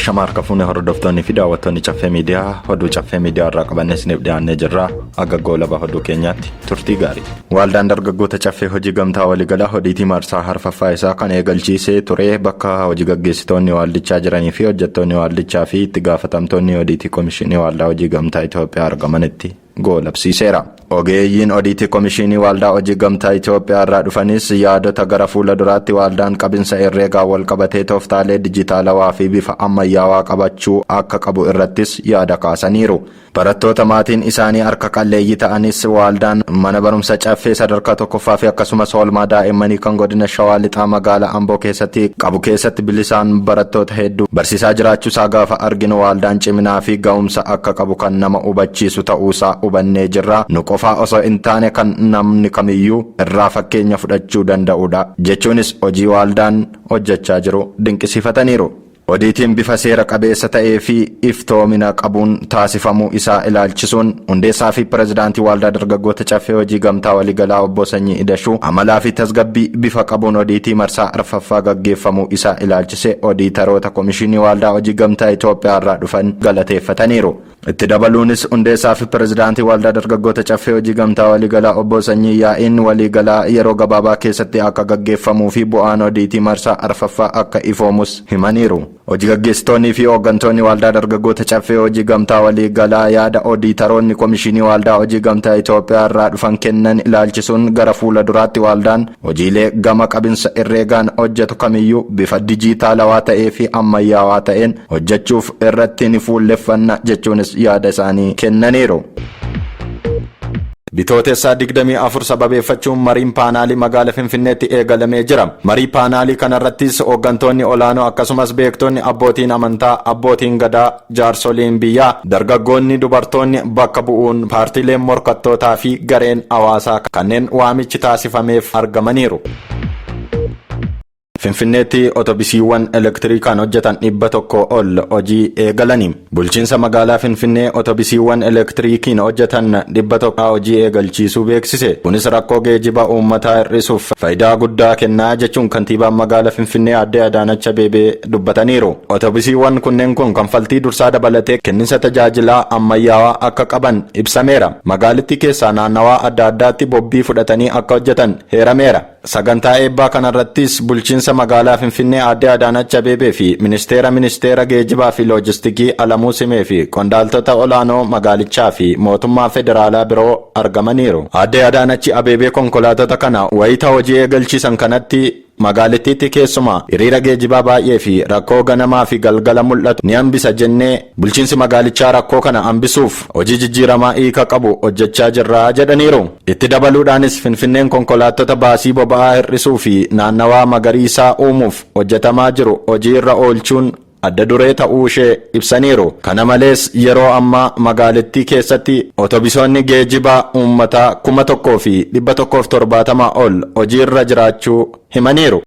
Ashama harka fuune hordoftoonni fi daawwattoonni Caffee Miidiyaa oduu Caffee Miidiyaa irraa qabannee isiniif dhiyaannee jirra. Aga goolaba oduu keenyaatti turtii gaarii. Waldaan dargaggoota Caffee Hojii Gamtaa Waliigalaa odiitii marsaa arfaffaa isaa kan eegalchiisee ture bakka hojii gaggeessitoonni waldichaa jiranii fi hojjettoonni waldichaa fi itti gaafatamtoonni odiitii Komishinii Waldaa Hojii Gamtaa Itoophiyaa argamanitti goolabsiiseera. Ogeeyyiin odiitii Komishinii Waldaa Hojii Gamtaa Itoophiyaa irraa dhufanis yaadota gara fuula duraatti waldaan qabinsa herreegaa wal qabatee tooftaalee dijitaalawaa fi bifa ammayyaawaa qabachuu akka qabu irrattis yaada kaasaniiru. Barattoota maatiin isaanii harka qalleeyyii ta'anis waldaan mana barumsa Caffee sadarkaa tokkoffaa fi akkasumas oolmaa daa'immanii kan godina Shawaa Lixaa magaalaa Amboo keessatti qabu keessatti bilisaan barattoota hedduu barsiisaa jiraachuusaa gaafa arginu waldaan ciminaa fi ga'umsa akka qabu kan nama hubachiisu ta'uusaa hubannee jirra. Nu qofaa osoo hin taane kan namni kamiyyuu irraa fakkeenya fudhachuu danda'udha jechuunis hojii waldaan hojjechaa jiru dinqisiifataniiru. Odiitiin bifa seera qabeessa ta'ee fi iftoomina qabuun taasifamuu isaa ilaalchisuun hundeessaa fi pirezidaantii Waldaa Dargaggoota Caffee Hojii Gamtaa Waliigalaa Obbo Sanyii Idashuu amalaa fi tasgabbii bifa qabuun odiitii marsaa arfaffaa gaggeeffamuu isaa ilaalchisee odiitaroota Komishinii Waldaa Hojii Gamtaa Itoophiyaa irraa dhufan galateeffataniiru. Itti dabaluunis hundeessaa fi pirezidaantii Waldaa Dargaggoota Caffee Hojii Gamtaa Waliigalaa Obbo Sanyii yaa'iin waliigalaa yeroo gabaabaa keessatti akka gaggeeffamuu fi bu'aan odiitii marsaa arfaffaa akka ifoomus himaniiru. Hojii gaggeessitoonnii fi hooggantoonni Waldaa Dargaggoota Caffee Hojii Gamtaa Waliigalaa yaada odiitaroonni Komishinii Waldaa Hojii Gamtaa Itoophiyaa irraa dhufan kennan ilaalchisuun gara fuula duraatti waldaan hojiilee gama qabinsa herreegaan hojjetu kamiyyuu bifa dijitaalawaa ta'ee fi ammayyaawaa ta'een hojjechuuf irratti ni fuulleffanna jechuunis yaada isaanii kennaniiru. Bitootessaa 24 sababeeffachuun mariin paanaalii magaala Finfinneetti eegalamee jira. Marii paanaalii kanarrattis hooggantoonni olaanoo akkasumas beektonni, abbootiin amantaa, abbootiin gadaa, jaarsoliin biyyaa, dargaggoonni, dubartoonni bakka bu'uun paartiileen morkattootaa fi gareen hawaasaa kanneen waamichi taasifameef argamaniiru. Finfinneetti otobisiiwwan elektirikaan hojjetan 100 ol hojii eegalani. Bulchiinsa magaalaa Finfinnee otobisiiwwan elektiriikiin hojjetan 100 hojii eegalchiisuu beeksise. Kunis rakkoo geejiba uummataa hir'isuuf faayidaa guddaa kennaa jechuun kantiibaan magaalaa Finfinnee Aadde Adaanach Abeebee dubbataniiru. Otobisiiwwan kunneen kun kanfaltii dursaa dabalatee kenninsa tajaajilaa ammayyaawaa akka qaban ibsameera. Magaalittii keessaa naannawaa adda addaatti bobbii fudhatanii akka hojjetan heerameera. Sagantaa eebbaa kanarrattis bulchiinsa magaalaa Finfinnee Aadde Adaanach Abeebee fi ministeera geejibaa fi loojistikii Alamuu Simee fi qondaaltota olaanoo magaalichaa fi mootummaa federaalaa biroo argamaniiru. Aadde Adaanach Abeebee konkolaatota kana wayita hojii eegalchiisan kanatti magaalittiitti keessumaa hiriira geejibaa baay'ee fi rakkoo ganamaa fi galgala mul'atu ni hambisa jennee bulchiinsi magaalichaa rakkoo kana hambisuuf hojii jijjiiramaa hiika qabu hojjechaa jirra jedhaniiru. Itti dabaluudhaanis Finfinneen konkolaattota baasii boba'aa hir'isuu fi naannawaa magariisaa uumuuf hojjetamaa jiru hojii irra oolchuun adda duree ta'uu ishee ibsaniiru. Kana malees yeroo ammaa magaalittii keessatti otobisoonni geejibaa uummataa 1170 ol hojii irra jiraachuu himaniiru.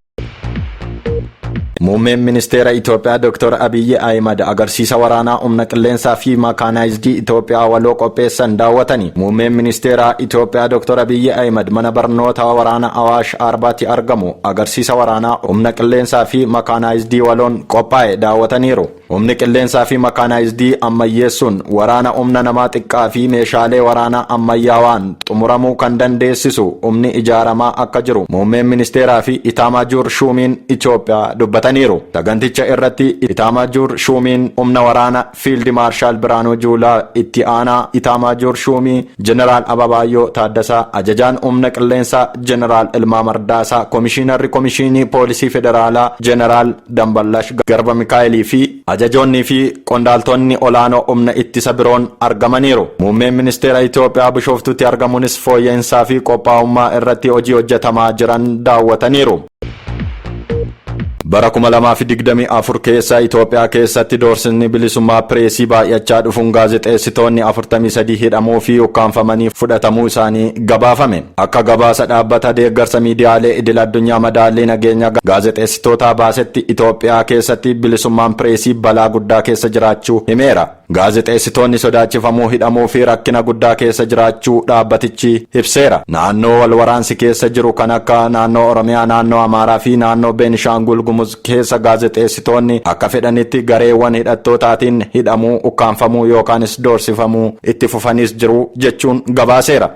Muummeen ministeera Itoophiyaa Dr. Abiyyi Ahimad agarsiisa waraanaa humna qilleensaa fi makaanaayizidii Itoophiyaa waloo qopheessan daawwatani. Muummeen ministeera Itoophiyaa Dr. Abiyyi Ahimad mana barnoota waraana Awaash Arbaatti argamu agarsiisa waraanaa humna qilleensaa fi makaanaayizidii waloon qophaa'e daawwataniiru. Humni qilleensaa fi makaanaayizidii ammayyeessuun waraana humna namaa xiqqaa fi meeshaalee waraanaa ammayyaawaan xumuramuu kan dandeessisu humni ijaaramaa akka jiru muummeen ministeeraa fi Itaamaajuur Shuumiin Itoophiyaa dubbataniiru. Saganticha irratti Itaamaajuur Shuumiin humna waraana Fiild Maarshaal Biraanuu Juulaa, itti aanaa Itaamaajuur Shuumii Jeneraal Ababaayyoo Taaddasaa, ajajaan humna qilleensaa Jeneraal Ilmaa Mardaasaa, Komishiinarri Komishinii Poolisii Federaalaa Jeneraal Damballash Garba Mikaa'elii fi ajajoonnii fi qondaaltonni olaanoo humna ittisa biroon argamaniiru. Muummeen ministeera Itoophiyaa Bishooftuutti argamuunis fooyya'insaa fi qophaa'ummaa irratti hojii hojjetamaa jiran daawwataniiru. Bara 2024 keessa Itoophiyaa keessatti doorsisni bilisummaa pireesii baay'achaa dhufuun gaazexeessitoonni 43 hidhamuu fi ukkaanfamanii fudhatamuu isaanii gabaafame. Akka gabaasa dhaabbata deeggarsa miidiyaalee idil addunyaa madaallii nageenya gaazexeessitootaa baasetti Itoophiyaa keessatti bilisummaan pireesii balaa guddaa keessa jiraachuu himeera. Gaazexeessitoonni sodaachifamuu, hidhamuu fi rakkina guddaa keessa jiraachuu dhaabbatichi ibseera. Naannoo wal waraansi keessa jiru kan akka naannoo Oromiyaa, naannoo Amaaraa fi naannoo Beenishaangul Gumuz Gumuz keessa gaazexeessitoonni akka fedhanitti gareewwan hidhattootaatiin hidhamuu, ukkaamfamuu yookaanis doorsifamuu itti fufaniis jiru jechuun gabaaseera.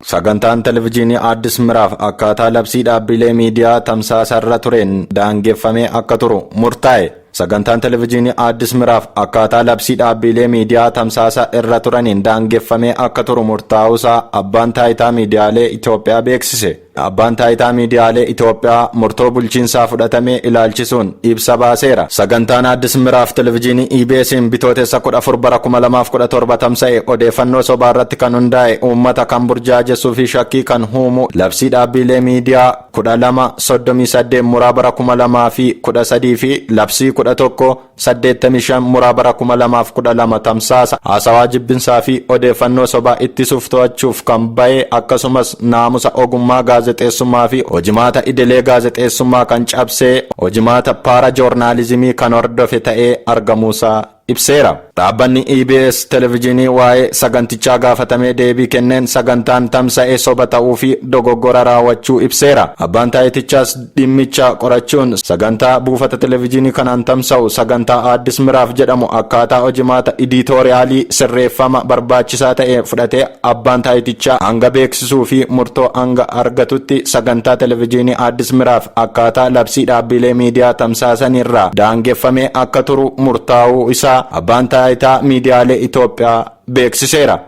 Sagantaan Televijiinii Addis Miraaf akkaataa labsii dhaabbilee miidiyaa tamsaasarra tureen daangeffamee akka turu murtaa'e. Sagantaan Televijiinii Addis Miraaf akkaataa labsii dhaabbilee miidiyaa tamsaasa irra turaniin daangeffamee akka turu murtaa'uusaa Abbaan Taayitaa Miidiyaalee Itoophiyaa beeksise. Abbaan Taayitaa Miidiyaalee Itoophiyaa murtoo bulchiinsaa fudhatame ilaalchisuun ibsa baaseera. Sagantaan Addis Miraaf Televijiinii EBS'n Bitootessa 14 bara 2017 tamsa'e odeeffannoo sobaa irratti kan hundaa'e uummata kan burjaajessuu fi shakkii kan huumu labsii dhaabbiilee miidiyaa 12 38 muraa bara 2013 fi labsii 11 85 muraa bara 2012 tamsaasa haasawaa jibbinsaa fi odeeffannoo sobaa ittisuuf to'achuuf kan ba'e akkasumas naamusa ogummaa gaazexeessummaa fi hojimaata idilee gaazexeessummaa kan cabsee hojimaata paara joornaalizimii kan hordofe ta'ee argamuusaa ibseera. Dhaabbanni EBS Televijiinii waa'ee sagantichaa gaafatamee deebii kenneen sagantaan tamsa'e soba ta'uu fi dogoggora raawwachuu ibseera. Abbaan taayitichaas dhimmicha qorachuun sagantaa buufata televijiinii kanaan tamsa'u sagantaa Aaddis Miraaf jedhamu akkaataa hojimaata idiitooriyaalii sirreeffama barbaachisaa ta'e fudhatee abbaan taayitichaa hanga beeksisuu fi murtoo hanga argatutti sagantaa televijiinii Aaddis Miraaf akkaataa labsii dhaabbilee miidiyaa tamsaasanirraa daangeffamee akka turu murtaa'uu isaa Abbaan Taayitaa Miidiyaalee Itoophiyaa beeksiseera.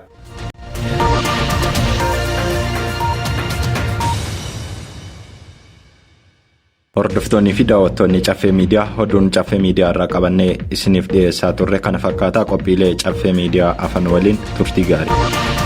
Hordoftoonnii fi daawwattoonni Caffee Miidiyaa oduun Caffee Miidiyaa irraa qabannee isiniif dhiyeessaa turre kana fakkaataa qophiilee Caffee Miidiyaa afan waliin turtii gaarii.